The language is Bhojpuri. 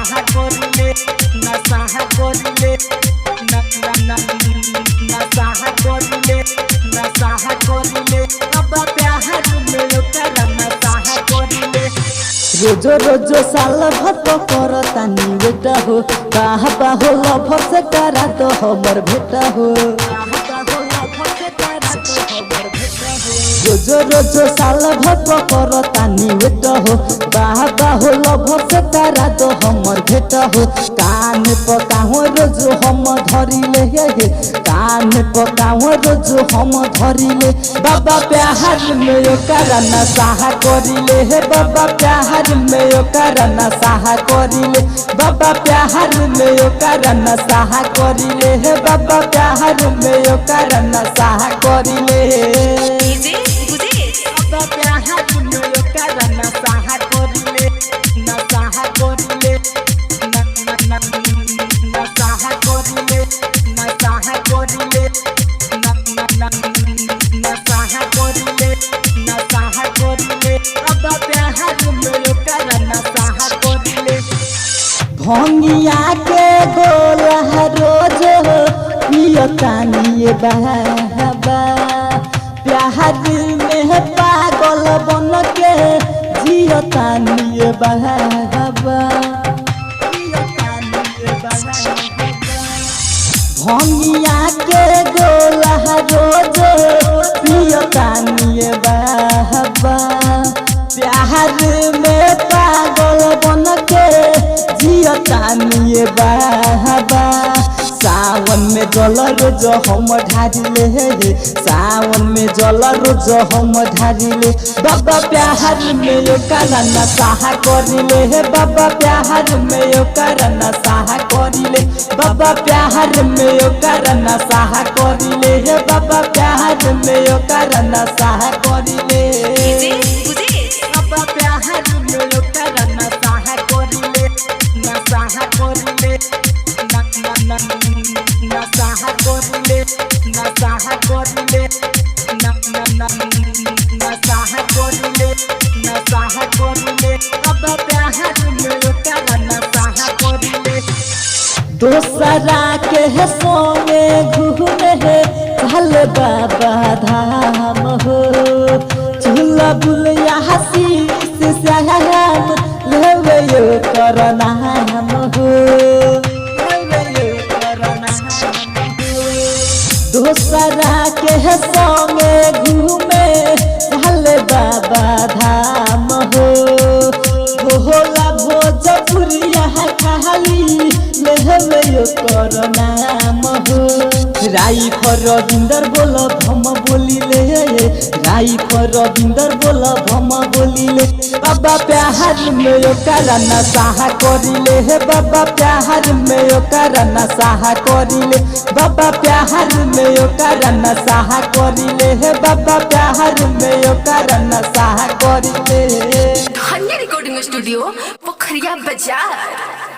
नशा करिले, नशा करिले, न न न नशा करिले, नशा करिले, बाबा प्यार में ओकरा नशा करिले। रोजो रोजो साल भर करतानी बेटा हो, बाबा हो लभर से करा तो हमर भेटा हो। रोजो रोजो साल भर करतानी बेटा हो, बाबा हो लभर से करा तो हमर भेटा हो। कान पकाहो रोजो हम धरिले हे, कान पकाहो रोजो हम धरिले, बाबा प्यार में ओकरा नशा करिले हे, बाबा प्यार में ओकरा नशा करिले, बाबा प्यार में ओकरा नशा करिले हे, बाबा प्यार में ओकरा नशा करिले। डीजे गुजेश। बाबा प्यार में ओकरा नशा करिले, नशा करिले, न न न नशा करिले, नशा करिले, न न न नशा करिले, नशा करिले, बाबा प्यार में ओकरा नशा करिले। भंगिया के गोला रोज हो पियतानी बाबा, प्यार में पागल बन के जियतानी बाबा। भंगिया के गोला रोज पियतानी बाबा, प्यार में पागल बन के जियतानी बाबा। सावन में जल रोज हम ढारिले हे, सावन में जल रोज हम ढारिले, बाबा प्यार में ओकरा नशा करिले हे, बाबा प्यार में ओकरा नशा करिले, बाबा प्यार में ओकरा नशा करिले हे, बाबा प्यार में ओकरा नशा करिले। डीजे गुजेश। बाबा प्यार में ओकरा नशा करिले, नशा करिले, न न न नशा करिले, नशा करिले, न न न नशा करिले, नशा करिले, बाबा प्यार में ओकरा नशा करिले। दोसरा के सोने घूमे हे चल बाबा धाम हो, झूला बुलिया हसी से श्याम लेवे यो कर नाम हो, लेवे यो कर नाम हो। दोसरा के संगे घूमे चल बाबा धाम हो, भोला भोजपुरिया खाली लेवे यो कर नाम हो। राई फर रविंदर बोल भम बोलिले, राई फर रविंदर बोल भम बोलिले, बाबा प्यार में ओकरा नशा करिले हे, बाबा प्यार में ओकरा नशा करिले, बाबा प्यार में ओकरा नशा करिले हे, बाबा प्यार में ओकरा नशा करिले। धन्य रिकॉर्डिंग स्टूडियो, पोखरिया बाजार।